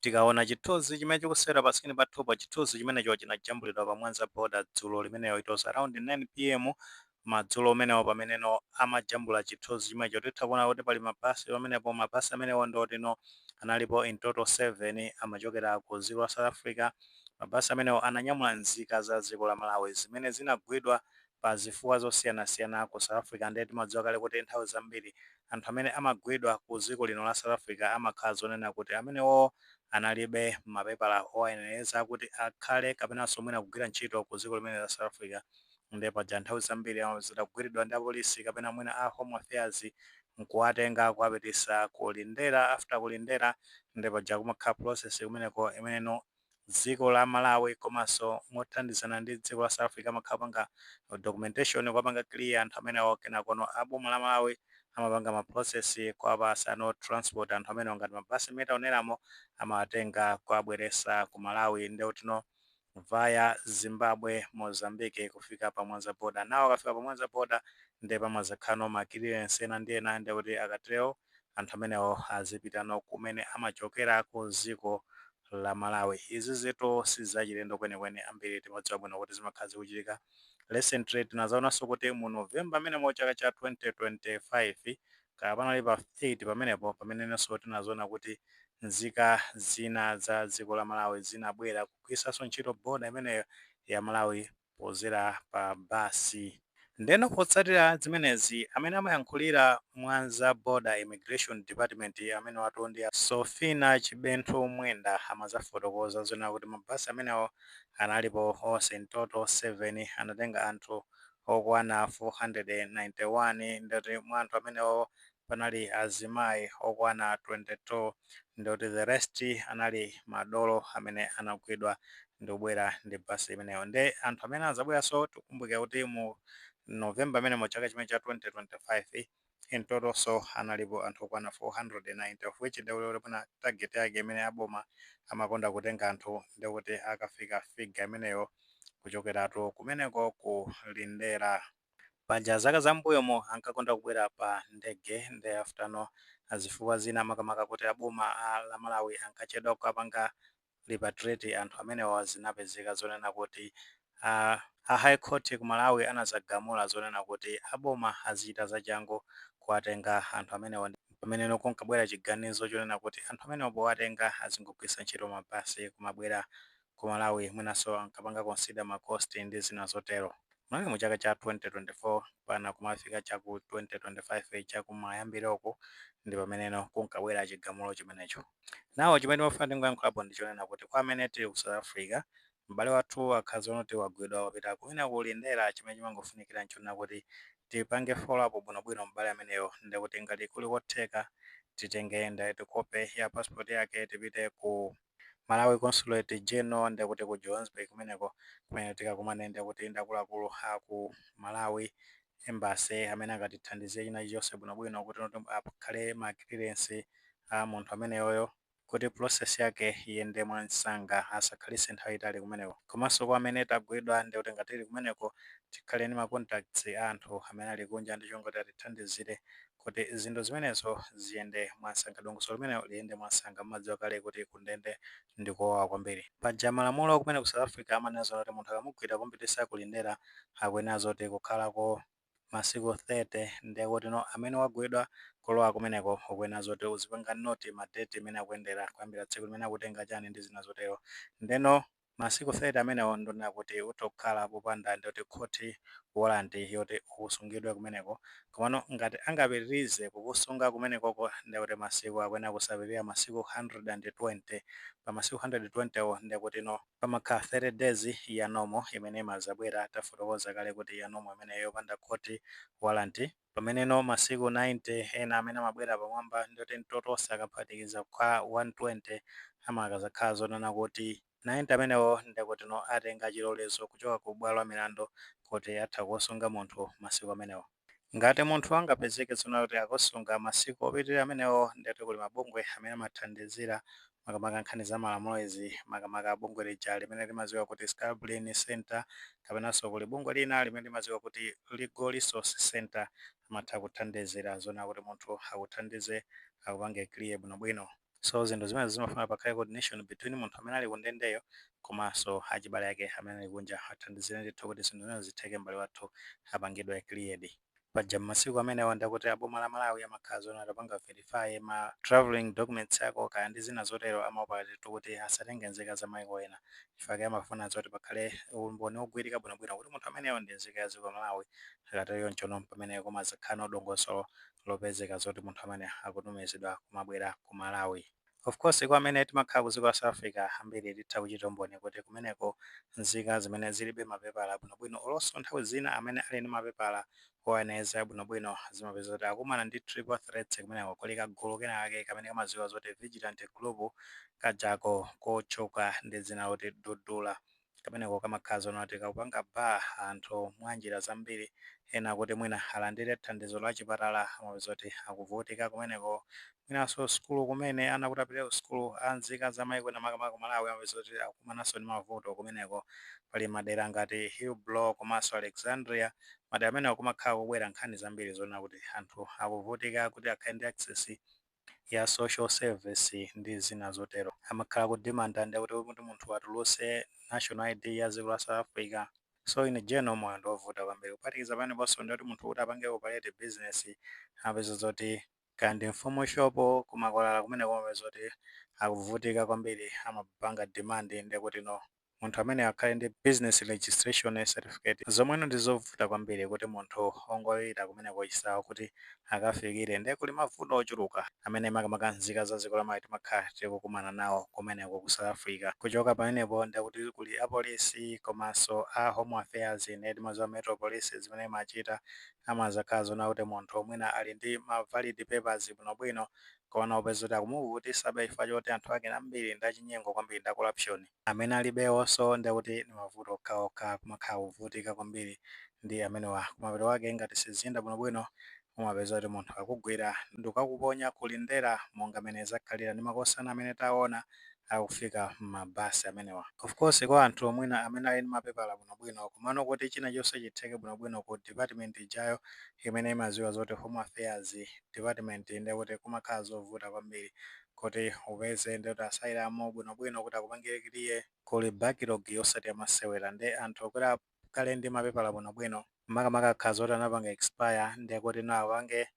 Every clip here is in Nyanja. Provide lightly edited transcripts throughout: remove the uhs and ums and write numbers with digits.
Tikaona chithunzi chimene chikusewera pa screen pathupa, chithunzi chimenecho chinajambulidwa pa Mwanza border dzulo limeneyo. It was around 9 p.m. madzulo umenewo pameneno amajambula chithunzi chimenecho. Titha kuona kuti pali mabasi pamenepo. Mabasi amenewo ndotino analipo in total 7, amachokera ku dziko la South Africa. Mabasi amenewo ananyamula nzika za dziko la Malawi zimene zinagwidwa pa zifukwa zosiyanasiyana ku South Africa. Ndiye timadziwa kale kuti nthawi zambiri anthu amene amagwidwa ku dziko lino la South Africa amakhala zonena kuti amenewo analibe mapepala owayenereza kuti akhale kapenanso mwina kugwira ntchito ku dziko limene la South Africa. Ndiye paja nthawi zambiri amazitagwiridwa ndi apolisi kapena mwina a Home Affairs nkuwatenga kuwapitisa ku Lindela. After ku Lindela, ndiye paja kumakhala process kumeneko imeneno dziko la Malawi komanso mothandizana ndi dziko la South Africa amakhala panga documentation, kuwapanga clear anthu amenewo. Kenakono aboma la Malawi amapanga ma process kuwapasa no transport anthu amenewo, ngati mabasi amene taoneramo, amawatenga kuwabweresa ku Malawi, ndekutino via Zimbabwe, Mozambique, kufika pa Mwanza border. Nawo akafika pa Mwanza border, ndiye pamazakhala ma clearance ena ndi ena, ndekuti akatero anthu amenewo azipitano kumene amachokera ku dziko la Malawi. Izi zitu sizachilendo kwenikweni, ambiri timadziwa bwino kuti zimakhala zikuchitika. Recently tinazaonanso kuti mu November amenemo chaka cha 2025, kaya panali pa 8 pamenepo, pamenenso tinazoona kuti nzika zina za dziko la Malawi zinabwera kugwiritsanso ntchito border imeneyo ya Malawi pozera pa basi. Ndeno potsatira zimenezi, amene amayankhulira Mwanza Border Immigration Department, amene watu ndi Sofina Chibenthu Mwenda, amazafotokoza zonena kuti mabasi amenewo analipo onse in total 7, anatenga anthu okwana 491, ndoti mwa anthu amenewo panali azimayi okwana 22, ndoti the rest anali madolo amene anagwidwa ndi kubwera ndi basi imeneyo. Nde anthu amene azabweranso, tikumbukira kuti mu November amene mu chaka chimene cha 2025, in total so analipo anthu okwana 490, of which ndekuti pana target yake imene aboma amakonda kutenga anthu, ndekuti akafika figure imeneyo kuchokeratu kumeneko ku Lindera. Paja zaka zambuyomo ankakonda kubwera pa ndege, ndi after no azifukwa zina, makamaka kuti aboma a la Malawi ankachedwa kukapanga repatriate anthu amenewa, zinapezeka zonena kuti a High Court ku Malawi anazagamula zonena kuti aboma azichita zachangu kuwatenga anthu amenewa, pamene kunkabwera chiganizo chonena kuti anthu amenewa powatenga azingogwiritsa ntchito mabasi kumabwera ku Malawi. Mwinanso ankapanga consider ma cost ndi zina zotero. Munali mu chaka cha 2024 pana kumafika chaku 2025 chakumayambiroko, ndi pameneno kunkabwera chigamulo chimenecho. Nawo chimene timafuna tingoyankhulapo ndi chonena kuti kwa amene tili ku South Africa, m'bale wathu akhazi onoti wagwidwa, wapita kumene ku Lindera, chimene chimangofunikira nchonena kuti tipange follow up bwinobwino m'bale ameneyo, ndikuti ngati kuli kotheka titenge ndati copy ya passport yake, tipite ku Malawi Consulate General, ndikuti ku Johannesburg kumeneko, kumene tikakumane ndikuti ndi akuluakulu aku Malawi Embassy amene angatithandize china chilichonse bwinobwino, kuti akhale ma clearance a munthu ameneyoyo, kuti process yake iyende mwansanga, asakhalise nthawi itali kumeneko. Komanso kwa amene tagwidwa, ndikuti ngati tili kumeneko tikhale ndi ma contacts a anthu amene ali kunja ndi chongoti atithandizire kuti zinthu zimenezo ziyende mwansanga, dongosolo limenelo liyende mwansanga. Mmadziwa kale kuti kundende ndikowawa kwambiri. Paja malamulo kumene ku South Africa amanena kuti munthu akamugwira kumpitisa ku Lindera akuyenera zoti kukhalako masiku 30. Ndiye kuti no amene wagwidwa kulowa kumeneko ukuyenera zoti uzipanga note ma date imene akuyendera, kuyambira tsiku limene akutenga chani ndi zina zotero. Ndeno masiku 30 amenewo ndonena kuti utha kukhala popanda ndikuti court warrant yoti usungidwe kumeneko. Komano ngati angapitirize kukusunga kumenekoko, ndikuti masiku akuyenera kusapitirira masiku 120. Pa masiku 120 wo, ndikuti no pamakhala 30 days ya normal imene imazabwera. Tafotokoza kale kuti ya normal imeneyo yopanda court warrant, pameneno masiku 90 ena amene amabwera pamwamba, ndikuti total akaphatikiza kwa 120, amakazakhala zonena kuti 90 amenewo ndikuti no atenga chilolezo kuchoka ku bwalo la milandu kuti atha kusunga munthu masiku amenewo. Ngati munthu angapezeke tsono kuti akusunga masiku opitirira amenewo, ndikuti kuli mabungwe amene amathandizira makamaka nkhani za malamulo izi, makamaka bungwe lija limene limadziwa kuti Scalabrini Center, kapenanso kuli bungwe lina limene limadziwa kuti Legal Resource Center, amatha kuthandizira zona kuti munthu akuthandize, akupange clear bwinobwino. So zinthu zimene zimafuna pakhale coordination between munthu amene ali kundendeyo komanso achibale ake amene ali kunja, athandizire ndithu kuti zinthu zimene zitheke, m'bale wathu apangidwe cleared. Paja m'masiku amenewa ndakuti aboma la Malawi amakhala zona atapanga verify ma traveling documents ako kaya ndi zina zotero, amaopa ndithu kuti asatenge nzika za maiko ena, chifukwa amafuna zoti pakhale umboni wogwirika bwinobwino kuti munthu ameneyo ndi nzika ya dziko la Malawi. Akatero nchono pamene kumazakhala dongosolo lopezeka zoti munthu amene akutumizidwa kumabwera ku Malawi. Of course, kwa amene timakhala ku dziko la South Africa, ambiri titha kuchita umboni kuti kumeneko nzika zimene zilibe mapepala bwinobwino, olonso nthawi zina amene ali ndi mapepala oyeneza bwinobwino, zimapeza kuti akumana ndi triple threats kumeneko. Kuli kagulu kenakake kamene kamadziwa zoti vigilante group kajako kotchuka ndi dzina loti Dudula. Kameneko kamakhala zona kuti kakupanga bar anthu mwa njira zambiri, ena kuti mwina alandire thandizo la chipatala amapeza kuti akuvutika kumeneko, mwinanso sukulu kumene ana kuti apite ku sukulu anzika za maiko ena, makamaka ku Malawi, amapeza kuti akukumananso ndi mavuto kumeneko. Pali madera ngati Hillbrow komanso Alexandria, madera amenewo kumakhala kubwera nkhani zambiri zonena kuti anthu akuvutika kuti akhale ndi access ya social service ndi zina zotero. Amakhala kudimanda ndi kuti munthu atuluse national ID ya dziko la South Africa. So in general, moyo ndiovuta kwambiri. Kuphatikiza pameneponso ndi kuti munthu kuti apange operate business, apeza zoti kandi mfumu shop kumakwalala kumeneko, amapeza kuti akuvutika kwambiri. Amapanga demand ndi kuti no, munthu amene akhale ndi business registration certificate, zomweno ndi zovuta kwambiri kuti munthu ongolira kumeneko chisawa kuti akafikire. Ndiye kuli mavuto ochuluka amene makamaka nzika za dziko la Malawi timakhala tikukumana nawo kumeneko ku South Africa. Kuchoka pamenepo, ndikuti kuli apolisi komanso a Home Affairs, ndiye timadziwa Metro Police zimene imachita. Amazakhala zona kuti munthu mwina ali ndi ma valid papers bwinobwino, koma upeza kuti akumuvutisabe chifukwa choti anthu ake ambiri ndi achinyengo kwambiri, ndi corruption. Amene alibewonso ndikuti ndi mavuto okhaokha, kumakhala kuvutika kwambiri ndi amenewa. Kumapeto wake, ngati siziyenda bwinobwino, umapeza kuti munthu akugwira ndikukakuponya kulindera, monga mene zakhalira ndi makosana amene taona akufika m'mabasi amenewa. Of course, kwa anthu mwina amene ali ndi mapepala bwinobwino, komano kuti china chonse chitheke bwinobwino ku department ijayo imene imadziwa zoti Home Affairs Department, ndekuti kumakhala zovuta kwambiri kuti upeze ndekuti asylum bwinobwino kuti akupangire clear. Kuli backlog yosati yamasewera, ndi anthu kuti akhale ndi mapepala bwinobwino, makamaka akhala zoti anapanga expire, ndekuti no, apange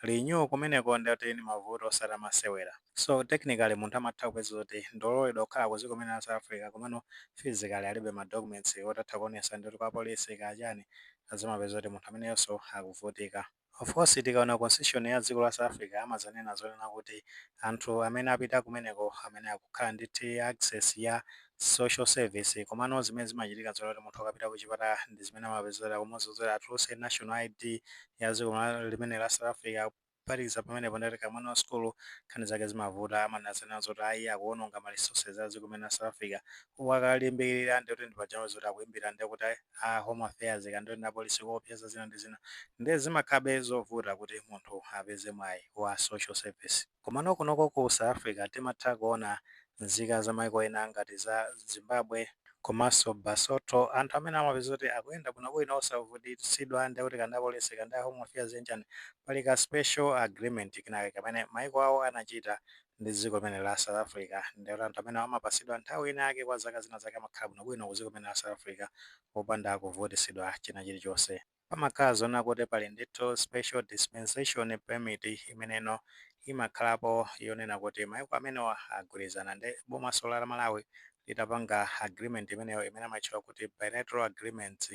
renew kumeneko, ndekuti ni mavuto osati amasewera. So technically, munthu amatha kupeza kuti ndololedwa kukhala ku dziko limene la South Africa, komano physically alibe ma documents otatha kuonesa ndikuti kwa polisi kachani, azimapeza kuti munthu ameneyonso akuvutika. Of course, tikaona constitution ya dziko la South Africa, amazanena zonena kuti anthu amene apita kumeneko amene akukhala ndi access ya social service. Komano zimene zimachitika zoti munthu akapita ku chipatala, ndi zimene amapezera kumuzozera atuluse national ID ya dziko limene la South Africa. Kuphatikiza pamenepo, ndati kamwana wa sukulu, nkhani zake zimavuta. Amanazana zoti ayi, akuononga ma resources a dziko limene la South Africa. Wakalimbikirira ndikuti ndipajama zoti akuimbira ndikuti a Home Affairs kandi ndi apolisi kuopseza zina ndi zina, ndi zimakhabe zovuta kuti munthu apeze mwayi wa social service. Komano kunoko ku South Africa timatha kuona nzika za maiko ena ngati za Zimbabwe komanso Basotho, anthu amene amapeza kuti akuyenda bwinobwino osavutitsidwa ndikuti kandi apolisi kandi a Home Affairs enjani. Pali ka special agreement kenake kamene maiko awo anachita ndi dziko limene la South Africa, ndikuti anthu amene amapasidwa nthawi ina yake kwa zaka zina zake, amakhala bwinobwino ku dziko limene la South Africa popanda kuvutitsidwa china chilichonse. Pamakhala zoona kuti pali ndithu special dispensation permit imeneno imakhalapo, yonena kuti maiko amenewa agwirizana ndi bomaso la Malawi litapanga agreement imeneyo imene amatchula kuti bilateral agreements,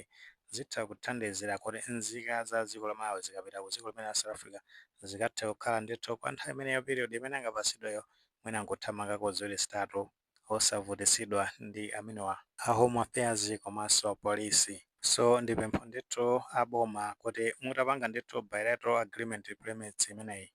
zitha kuthandizira kuti nzika za dziko la Malawi zikapita ku dziko limene la South Africa zikathe kukhala ndithu kwa nthawi imeneyo, period imene angapasidweyo, mwina nkuthamangako 2 3 osavutitsidwa ndi amenewa a Home Affairs komanso polisi. So ndi pempho ndithu aboma kuti mutapanga ndithu bilateral agreement permits imeneyi,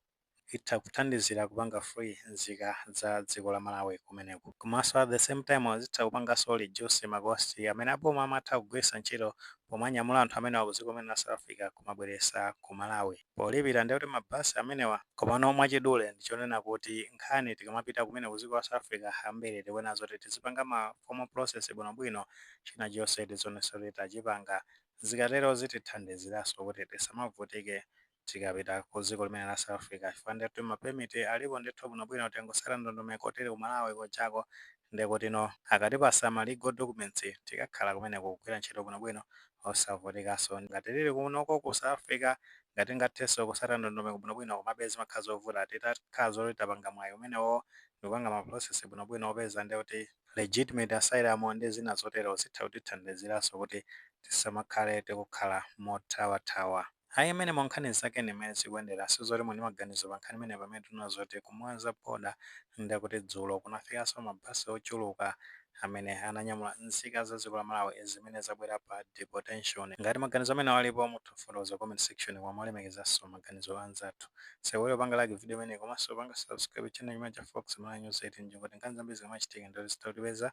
itha kuthandizira kupanga free nzika za dziko la Malawi kumeneko, komanso at the same time zitha kupanganso reduce ma cost amene aboma amatha kugwiritsa ntchito pomanyamula anthu amenewa ku dziko limene la South Africa kumabweresa ku Malawi polipira ndi kuti mabasi amenewa. Komano mwachidule ndichonena kuti nkhani tikamapita kumene ku dziko la South Africa, ambiri tikuona zoti tizipanga ma formal process bwinobwino, china chonse tizionesa kuti tachipanga. Zikatero zitithandiziranso kuti tisamavutike. Tikapita ku dziko limene la South Africa, chifukwa ndithu ma permit alipo ndithu bwinobwino, tingosala ndondomeko. Tili ku Malawi kojako, ndekutino akatipasa ma legal documents, tikakhala kumeneko kugwira ntchito bwinobwino osavutikanso. Ngati tili kunoko ku South Africa, ngati ngathenso kusata ndondomeko bwinobwino, komabe zimakhala zovuta. Titakhala zoti tapanga mwayi umenewo ndikupanga ma process bwinobwino opeza ndekuti legitimate asylum ndi zina zotero, zitha kutithandiziranso kuti tisamakhale tikukhala mothawathawa. Ayi, imene mwa nkhani zake ndi mmene zikuyendera. Sizoti muli maganizo pa nkhani imene, pamene tinaona zoti ku Mwanza border ndekuti dzulo kunafikanso mabasi ochuluka amene ananyamula nzika za dziko la Malawi zimene zabwera pa deportation. Ngati maganizo amene alipo, mutha kufotokoza comment section, kwa molemekezanso maganizo anzathu. Sewero panga like video imene, komanso panga subscribe channel chimene cha Fox Malawi News 18, njengoti nkhani zambiri zikamachitika ndoti zitotipeza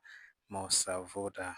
mosavuta.